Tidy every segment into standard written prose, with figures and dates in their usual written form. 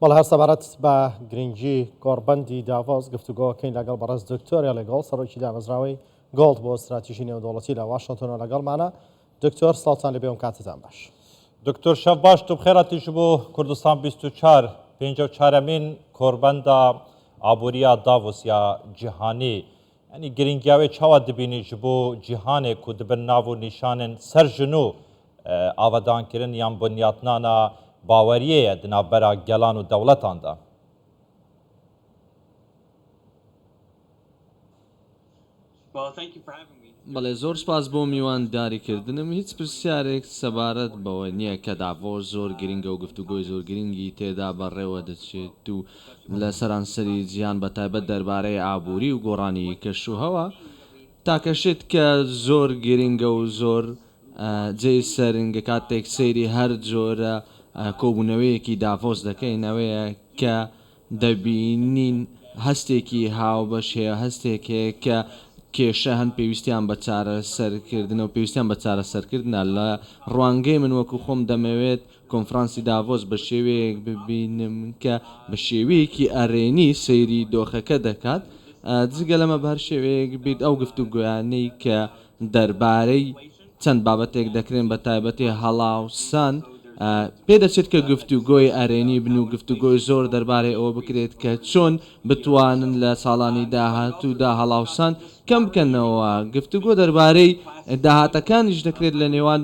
بەڵێ هەر سەبارەت بە گرنگی کۆڕبەندی داڤۆس گفتوگۆکەین لەگەڵ بەڕێز دکتۆر ئێلی گۆڵد سەرۆکی دامەزراوەی گۆڵد بۆ ستراتیژی نێودەوڵەتی لە واشنتۆنەوە لەگەڵمانە. دکتۆر سڵاوتان لێبێ و کاتتان باش. دکتۆر شەف باش تو بخێرهاتی ji bo Kurdistan 24 پێنجە و چارەمین کۆربەندا ئابووریا داڤۆس یا جیهانی یعنی گرنگیا wê çawa dibînî ji bo cîhanê ku dibin nav û nîşanên ser jin û avadankirin yan bunyatnana baweriyê ye di navbera gelan û dewletan de? بەڵێ زۆر سپاس بۆ میوانداری کردنم. هیچ پرسیارێک سەبارەت بەوە نییە کە داڤۆس زۆر گرنگە و گفتوگۆی زۆر گرنگی تێدا بەڕێوە دەچێت و لە سەرانسەری جیهان بە تایبەت دەربارەی ئابووری و گۆڕانی کەشوهەوا تاکە شت کە زۆر گرنگە و زۆر جێی سەرنگە کاتێک سەیری هەر جۆرە کۆبوونەوەیەکی داڤۆس دەکەین ئەوەیە کە دەبینین هەستێکی هاوبەش هەیە، هەستێک هەیە کە کێشە هەن پێویستیان بە چارەسەرکردنە و پێویستیان بە چارەسەرکردنە. لە ڕوانگەی من وەکو خۆم دەمەوێت کۆنفرانسی داڤۆس بە شێوەیەک ببینم کە بە شێوەیەکی ئەرێنی سەیری دۆخەکە دەکات. جگە لەمە بە هەر شێوەیەک بیت ئەو گفتوگۆیانەی کە دەربارەی چەند بابەتێک دەکرێن بە تایبەتی هەڵاوسان، پێدەچێت کە گفتوگۆی ئەرێنی بن و گفتوگۆی زۆر دەربارەی ئەوە بکرێت کە چۆن بتوانن لە ساڵانی داهاتوودا هەڵاوسان کەم بکەنەوە، گفتوگۆ دەربارەی داهاتەکانیش دەکرێت لە نێوان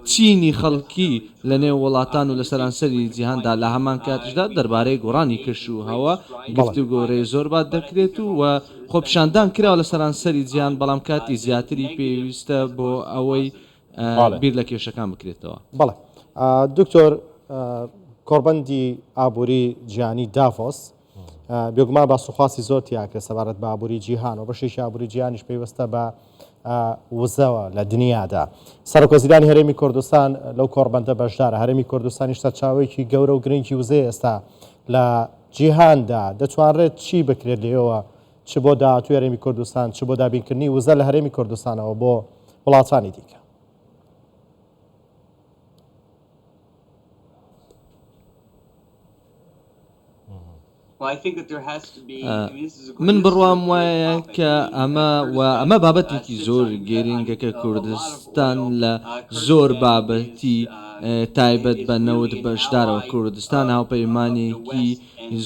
چینی خەڵکی لە نێو وڵاتان و لە سەرانسەری جیهاندا، لە هەمان کاتیشدا دەربارەی گۆڕانی کەش و هەوا گفتوگۆرەی زۆر بات دەکرێت و خۆپیشاندان کراوە لە سەرانسەری جیهان، بەڵام کاتی زیاتری پێویستە بۆ ئەوەی بیر لە کێشەکان بکرێتەوە. بەڵێ دکتۆر، کۆڕبەندی ئابووری جیهانی داڤۆس بێگومان باسوخواسی زۆر تیاکرێت سەبارەت بە ئابووری جیهان و بەشێکی ئابووری جیهانیش پەیوەستە بە وزەوە لە دنیادا. سەرۆکوەزیرانی هەرێمی کوردستان لەو کۆڕبەندە بەشدارە. هەرێمی کوردستانیش سەرچاوەیەکی گەورە و گرنگی وزەیە ئێستا لە جیهاندا. دەتوانرێت چی بکرێت لێوە چ بۆ داهاتووی هەرێمی کوردستان چ بۆ دابینکردنی وزە لە هەرێمی کوردستانەوە بۆ وڵاتانی دیکە؟ من بڕوام وایە کە ئەمە و ئەمە بابەتێکی زۆر گرنگە کە کوردستان لە زۆر بابەتی تایبەت بە نەوت بەشدارەوە کوردستان هاوپەیمانێکی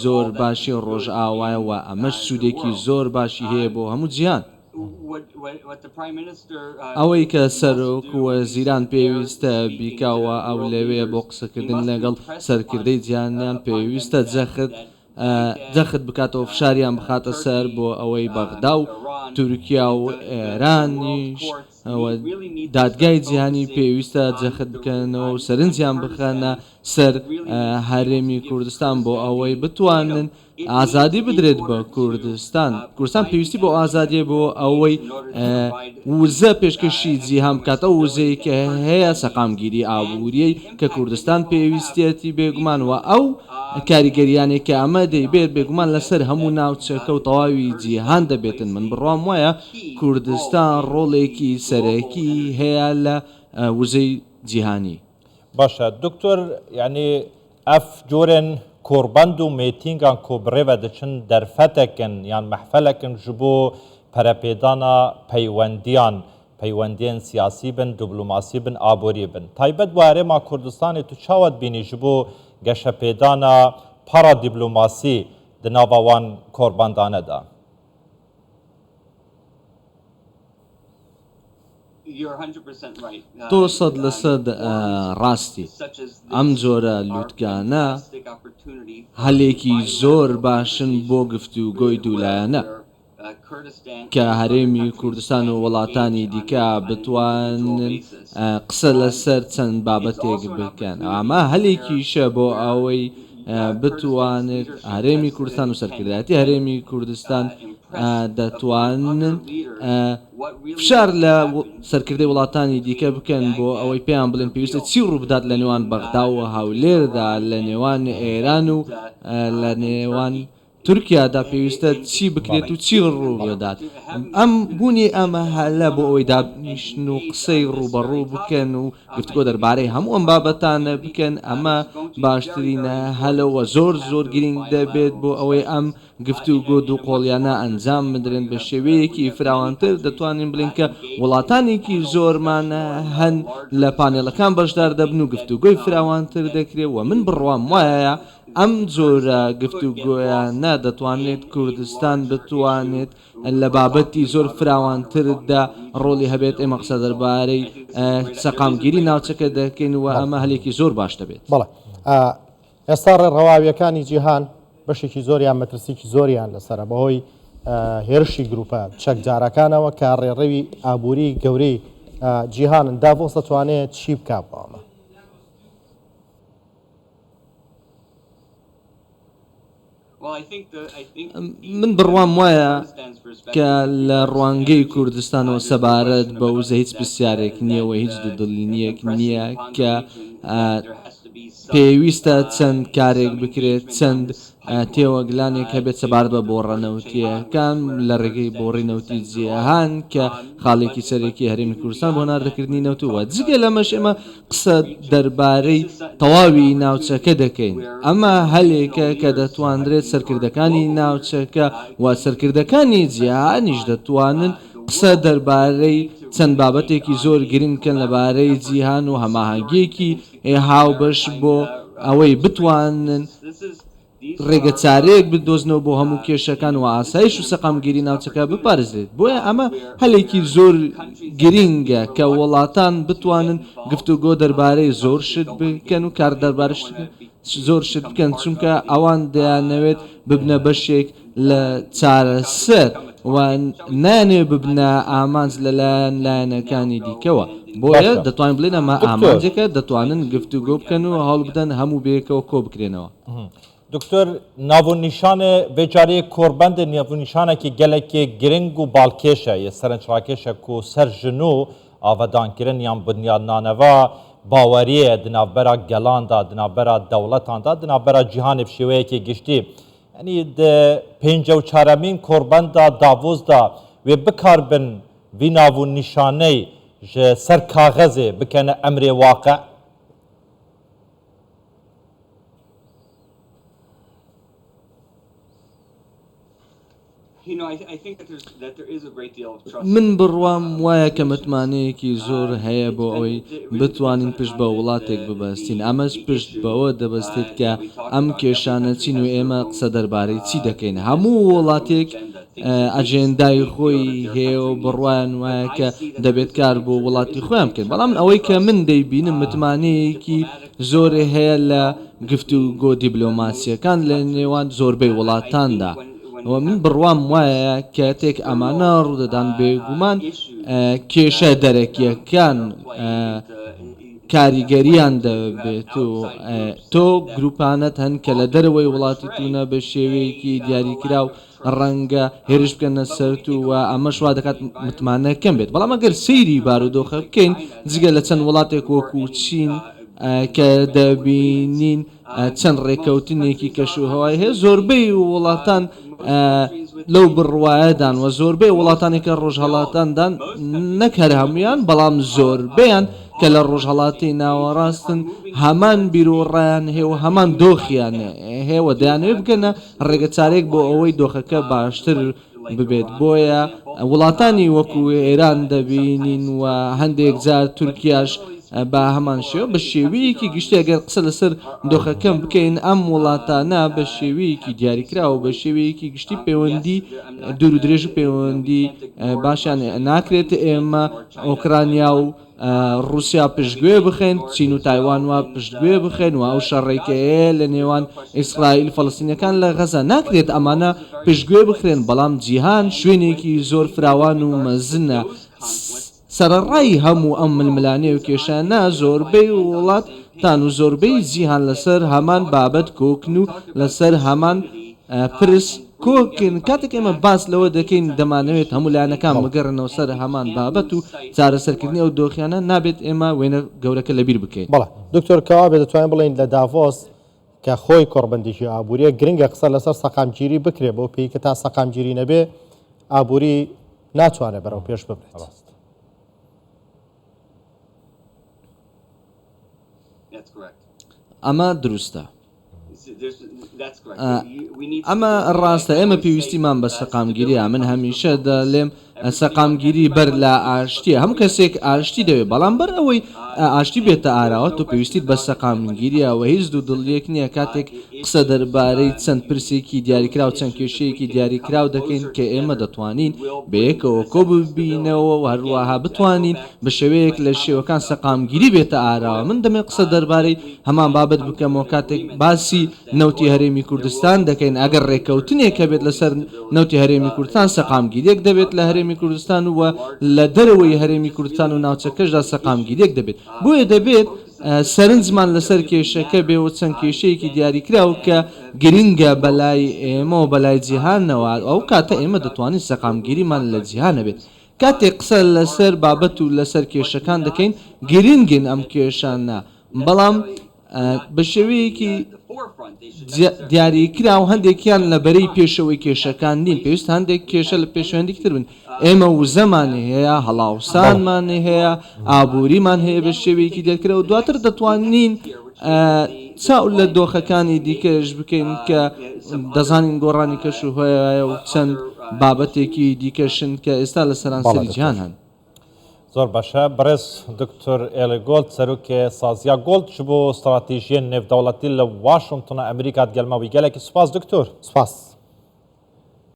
زۆر باشی ڕۆژئاوایە و ئەمەش سوودێکی زۆر باشی هەیە بۆ هەموو جیهان. ئەوەی کە سەرۆک وەزیران پێویستە بیکا و ئەو لەوێیە بۆ قسەکردن لەگەڵ سەرکردەی جیهانیان پێویستە جەخت جەخت بکاتەوە فشاریان بخاتە سەر بۆ ئەوەی بەغدا و تورکیا و ئێرانیش و دادگای جیهانی پێویستە جەخت بکەنەوە و سەرنجیان بخەنە سەر هەرێمی کوردستان بۆ ئەوەی بتوانن ئازادی بدرێت بە کوردستان، کوردستان پێویستی بۆ ئازادیە بۆ ئەوەی وزە پێشکەشی جیهان بکات، ئەو وزەی کە هەیە سەقامگیری ئابووریەی کە کوردستان پێویستیەتی بێگومان و ئەو کاریگەریانەی کە ئەمە دەیبێت بێگومان لەسەر هەموو ناوچەکە و تەواوی جیهان دەبێتن، من بڕوام وایە کوردستان ڕۆڵێکی سەرەکی هەیە لە وزەی جیهانی. باشە دکتۆر یانی ئەف جۆرێن کۆڕبەند و مێتینگان کو بڕێڤە دچن دەرفەتەکن یان مەحفەلەکن ژ بۆ پەرەپێدانا پەیوەندیان، پەیوەندیێن سیاسی بن، دبلۆماسی بن، ئابۆری بن. تایبەت بۆ هەرێما کوردستانێ تو چاوا دبینی ژ بۆ گەشەپێدانا پەڕا دیبلۆماسی د ناڤا وان کۆڕبەندانە دا؟ تۆ 100% ڕاستی. ئەم جۆرە لوتکانە هەلێکی زۆر باشن بۆ گفتوگۆی دوولایەنە، کە هەرێمی کوردستان و وڵاتانی دیکە بتوانن قسە لەسەر چەند بابەتێک بکەن. ئەمە هەلێکیشە بۆ ئەوەی بتوانێت هەرێمی کوردستان و سەرکردایەتی هەرێمی کوردستان دەتوانن فشار لە سەرکردەی وڵاتانی دیکە بکەن بۆ ئەوەی پێیان بڵێن پێویستە چی ڕووبدات لە نێوان بەغدا و هەولێردا، لە نێوان ئێران و لە نێوان. تورکیادا پێویستە چی بکرێت و چی ڕووبدات. ئەم بوونی ئەمە هەلە بۆ ئەوەی دابنیشن و قسەی ڕووبەڕوو بکەن و گفتوگۆ دەربارەی هەموو ئەم بابەتانە بکەن، ئەمە باشترین هەلە و زۆر زۆر گرینگ دەبێت بۆ ئەوەی ئەم گفتوگۆ دووقۆڵیانە ئەنجام بدرێن بە شێوەیەکی فراوانتر، دەتوانین بڵێین کە وڵاتانێکی زۆرمان هەن لە پانێڵەکان بەشدار دەبن و گفتوگۆی فراوانتر دەکرێت و من بڕوام وایە ئەم جۆرە گفتوگۆیانە دەتوانێت کوردستان بتوانێت لە بابەتی زۆر فراوانتردا ڕۆڵی هەبێت، ئێمە قسە دەربارەی سەقامگیری ناوچەکە دەکەین و ئەمە هەلێکی زۆر باش دەبێت. بەڵێ ئێستا ڕێڕەواویەکانی جیهان بەشێکی زۆریان مەترسیکی زۆریان لەسەرە بەهۆی هێرشی گروپە چەکدارەکانەوە کە ڕێڕەوی ئابووری گەورەی جیهانن داڤۆس دەتوانێت چی بکا بۆ ئەمە؟ من بڕوام وایە کە لە ڕوانگەی کوردستانەوە سەبارەت بە وزە هیچ پرسیارێک نییە و هیچ دوودڵینیەک نییە کە پێویستە چەند کارێک بکرێت، چەند تێوەگلانێک هەبێت سەبارەت بە بۆڕە نەوتییەکان لە ڕێگەی بۆڕی نەوتی جیهان کە خاڵێکی سەرەکی هەرێمی کوردستان بۆ هەناردەکردنی نەوت و جگە لەمەش ئێمە قسە دەربارەی تەواوی ناوچەکە دەکەین. ئەمە هەلێکە کە دەتوانرێت سەرکردەکانی ناوچەکە و سەرکردەکانی جیهانیش دەتوانن قسە دەربارەی چەند بابەتێکی زۆر گرنگ بکەن لەبارەی جیهان و هەماهەنگییەکی هاوبەش بۆ ئەوەی بتوانن ڕێگەچارەیەک بدۆزنەوە بۆ هەموو کێشەکان و ئاسایش و سەقامگیری ناوچەکە بپارێزرێت، بۆیە ئەمە هەلێکی زۆر گرینگە کە وڵاتان بتوانن گفتوگۆ دەربارەی زۆر شت بکەن و کار دەربارەی زۆر شت بکەن، چونکە ئەوان دەیانەوێت ببنە بەشێک لە چارەسەر و نایانەوێت ببنە ئامانج لەلایەن لایەنەکانی دیکەوە، بۆیە باشە دەتوانین بڵێین ئەمە دکتۆر. ئامانجێکە دەتوانن گفتوگۆ بکەن و هەوڵبدەن هەموو بەیەکەوە کۆبکرێنەوە. دکتۆر ناڤونیشانێ ڤێ جارێ کۆڕبەندێ نێڤونیشانەکی گەلەکێ گرنگ و باڵکێشە یە سەرنجڕاکێشە کو سەر ژنو ئاڤدانکرن یان بنیادنانەڤا باوەریێ د ناڤبەرا گەلاندا د ناڤبەرا دەوڵەتاندا د ناڤبەرا جیهانێ بشێوەیەکێ گشتی یەنی د پێنجەوچارەمین کۆڕبەندا داڤۆسدا وێ بکاربن ڤی ناڤونیشانەی ژ سەر کاغەزێ بکەنە ئەمرێ واقع؟ من بڕوام وایە کە متمانەیەکی زۆر هەیە بۆ ئەوەی بتوانین پشت بە وڵاتێک ببەستین، ئەمەش پشت بەوە دەبەستێت کە ئەم کێشانە چین و ئێمە قسە دەربارەی چی دەکەین. هەموو وڵاتێک ئەجێندای خۆی هەیە و بڕوایان وایە کە دەبێت کار بۆ وڵاتی خۆیان بکەن، بەڵام ئەوەی کە من دەیبینم متمانەیەکی زۆرێ هەیە لە گفتوگۆ دیبلۆماسییەکان لە نێوان زۆربەی وڵاتاندا و من بڕوام وایە کاتێک ئەمانە ڕوودەدان بێگومان کێشە دەرەکییەکان کاریگەرییان دەبێت و تۆ گروپانەت هەن کە لە دەرەوەی وڵاتی تونە بە شێوەیەکی دیاریکراو ڕەنگە هێرش بکەنە سەرت و ئەمەش وا دەکات متمانە کەم بێت، بەڵام ئەگەر سەیری بارودۆخە بکەین جگە لە چەند وڵاتێک وەکو چین کە دەبینین چەند ڕێککەوتنێکی کەشوهەوای هەیە زۆربەی وڵاتان لەو بڕوایەدان و زۆربەی وڵاتانی کە ڕۆژهەڵاتاندان نەک هەر هەمویان بەڵام زۆربەیان کە لە ڕۆژهەڵاتی ناوەڕاستن هەمان بیروڕایان هەیە و هەمان دۆخیان هەیە و دەیانەوێت بگەنە ڕێگەچارەیەک بۆ ئەوەی دۆخەکە باشتر ببێت، بۆیە وڵاتانی وەکو ئێران دەبینین و هەندێک جار تورکیاش بە هەمان شێوە، بە شێوەیەکی گشتی ئەگەر قسە لەسەر دۆخەکە بکەین ئەم وڵاتانە بە شێوەیەکی دیاریکراو و بە شێوەیەکی گشتی پەیوەندی دوور و درێژ و پەیوەندی باشیان ناکرێت، ئێمە ئۆکرانیا و ڕووسیا پشتگوێ بخەین، چین و تایوان وا پشتگوێ بخەین و ئەو شەڕەی کە هەیە لە نێوان ئیسرائیل فەڵەستینیەکان لە غەزە ناکرێت ئەمانە پشتگوێ بخرێن، بەڵام جیهان شوێنێکی زۆر فراوان و مەزنە، سەرەڕای هەموو ئەم ململانێ و کێشانە زۆربەی وڵاتان و زۆربەی جیهان لەسەر هەمان بابەت کۆکن و لەسەر هەمان پرس کۆکن، کاتێک ئێمە باس لەوە دەکەین دەمانەوێت هەموو لایەنەکان بگەڕێنەوە سەر هەمان بابەت و چارەسەرکردنی ئەو دۆخیانە، نابێت ئێمە وێنە گەورەکە لەبیر بکەین. بەڵێ دکتۆر کەوابێ دەتوانین بڵێین لە داڤۆس کە خۆی کۆڕبەندێکی ئابووریە گرنگە قسە لەسەر سەقامگیری بکرێ بەو پێی کە تا سەقامگیری نەبێ ئابووری ناتوانێت بەرەو پێش ببرێت. ئەمە دروستە. ئەمە ڕاستە ئێمە پێویستیمان بە سەقامگیریە من هەمیشە دەلێم سەقامگیری بەر لە ئاشتیە هەموو کەسێک ئاشتی دەوێت بەڵام بەر ئەوەی ئاشتی بێتە ئاراوە تۆ پێویستیت بە سەقامگیریە و هیچ دوو دڵیەک نییە کاتێک قسە دەربارەی چەند پرسێکی دیاریکراو چەند کێشەیەکی دیاریکراو دەکەین کە ئێمە دەتوانین بەیەکەوە کۆ ببینەوە و هەروەها بتوانین بە شێوەیەک لە شێوەکان سەقامگیری بێتە ئاراوە. من دەمەوێت قسە دەربارەی هەمان بابەت بکەمەوە کاتێک باسی نەوتی هەرێمی کوردستان دەکەین، ئەگەر رێککەوتنێک هەبێت لەسەر نەوتی هەرێمی کوردستان سەقامگیرییەک دەبێت لە هەرێمی کوردستان و لە دەرەوەی هەرێمی کوردستان و ناوچەکەشدا سەقامگیرییەک دەبێت. بۆیە دەبێت سەرنجمان لەسەر کێشەکە بێ و چەند کێشەیەکی دیاریکراو کە گرنگە بەلای ئێمەوە بەلای جیهانەوە ئەو کاتە ئێمە دەتوانین سەقامگیریمان لە جیهان هەبێت. کاتێک قسە لەسەر بابەت و لەسەر کێشەکان دەکەین، گرنگن ئەم کێشانە، بەڵام بە شێوەیەکی دیاریکراو هەندێکیان لە بەرەی پێشەوەی کێشەکان نین، پێویستە هەندێک کێشە لە پێشەوەی هەندێکی تر بن. ئێمە وزەمان هەیە، هەڵاوسانمان هەیە، ئابووریمان هەیە بە شێوەیەکی دیاریکراو، دواتر دەتوانین چاو لە دۆخەکانی دیکەش بکەین کە دەزانین گۆڕانی کەش و هەوایە و چەند بابەتێکی دیکەشن کە ئێستا لە بەڵێ سەرانسەری دکتۆر. جیهان هەن. زۆر باشە بەڕێز دکتۆر ئێلی گۆڵد سەرۆکێ سازیا گۆڵد ji bo stratejiyên nêvdewletî li Washingtona Amerîka digel me wî gelekî spas دکتۆر. سپاس.